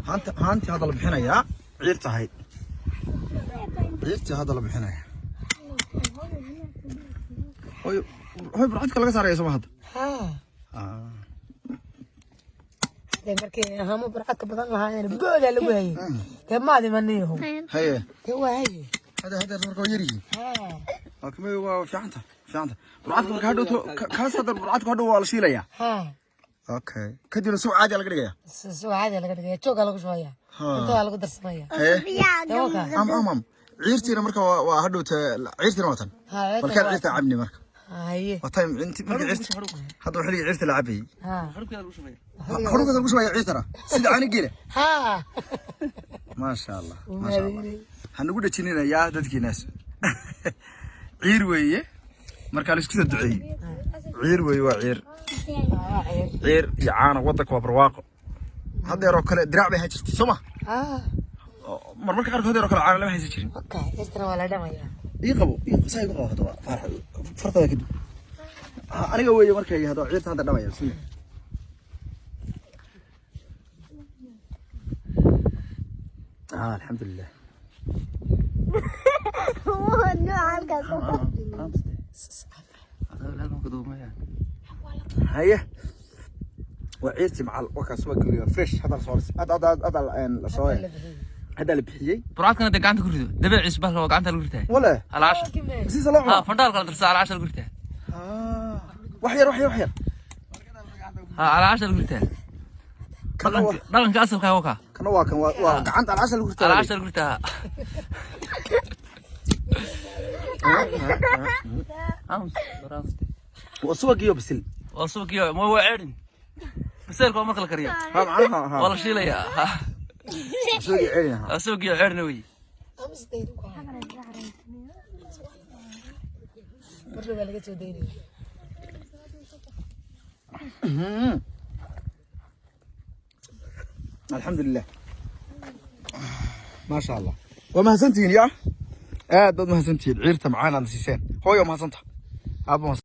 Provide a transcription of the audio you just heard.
Haanta, haantii hadda la bixinayaa, ciirta ahayd, ciirtii hadda la bixinayaa. Hooyo, hooyo, burcadka laga saaraya soma hadda? Haa. Ah. Dee markii hamo burcadka badan lahaayeen, boodaa lagu hayay. Dee maad imaniyaho. Haye. Dee waa haye. Hadda marka waa yar yihiin. Haa. Laakiin waa fiicanta, fiicanta burcadka. Marka hadhow kaas hadda burcadka hadhow waa la shiilayaa. Haa. Okay, kadibna suuq caadi laga dhigaya. Suuq caadi laga dhigaya, joogaa lagu shubaya. Cuntadaa lagu darsamaya. Haye. Dee waa kaa. Am ciirtiina marka waa hadhow ciirtiina waa tan. Haa. Markaan ciirta cabni marka. Haye. Waa time inti marka ciirta hadda waa xilligii ciirta la cabayay. Haa. Hadhukaas lagu shubaya ciirtana sida caano geela. Haa. Maasha Allah, maasha Allah. Ha nagu dhajininayaa dadkiinaas. Ciir weeye, markaa la isku soo duceeyey. Ciir weeye, waa ciir. Waa ciir. Ciir iyo caano, waddanka waa barwaaqo. Haddeer oo kale diraac bay ahaan jirtay, soo ma? Haa. Marmarka qaarkood haddeer oo kale caano lama haysan jirin. Okay, ciirtana waa la dhamaya. Ii qabo, ii saa igu qabo haddaba, faarax, fartada kadib. Ha, aniga weeye markay haddaba ciirta hadda dhamaya. Bismillah. Ah, alxamdulilah. Halkaas. Haye, waa ciirtii macal wakaas waa geeriyo fresh hadda la soo hadda la soo hadda la bixiyey. Burcadkana dee gacanta ku rido, dabeeciisu bahalka waa gacanta lagu ritaa. Wale. Alaasha. Siisa loo Ha. cuno. Fandhaal kala darsa, alaasha lagu ritaa. Ah, wax yar, wax yar, wax yar. Ha, alaasha lagu ritaa. Kana waa dhaqanka asalka waa kaa. Kana waa kan waa gacanta alaasha lagu ritaa. Alaasha lagu ritaa. Waa subagiyo bisil. Waa subagiyo, ma waa ceedhin, biseelka waa marka la kariyo. Ha, macnaha ha. Waa la shiilayaa ha. Subagii ceelin ha. Waa subagiyo ceedhina wey. Amstaydu ku hayo. Marna waa laga soo daynaya. Alxamdulilah, maasha Allah, waa mahadsantihiin. Ya, aad baad mahadsantihiin, ciirta macaan aad siiseen. Hooyo, mahadsanta, aad mahadsan.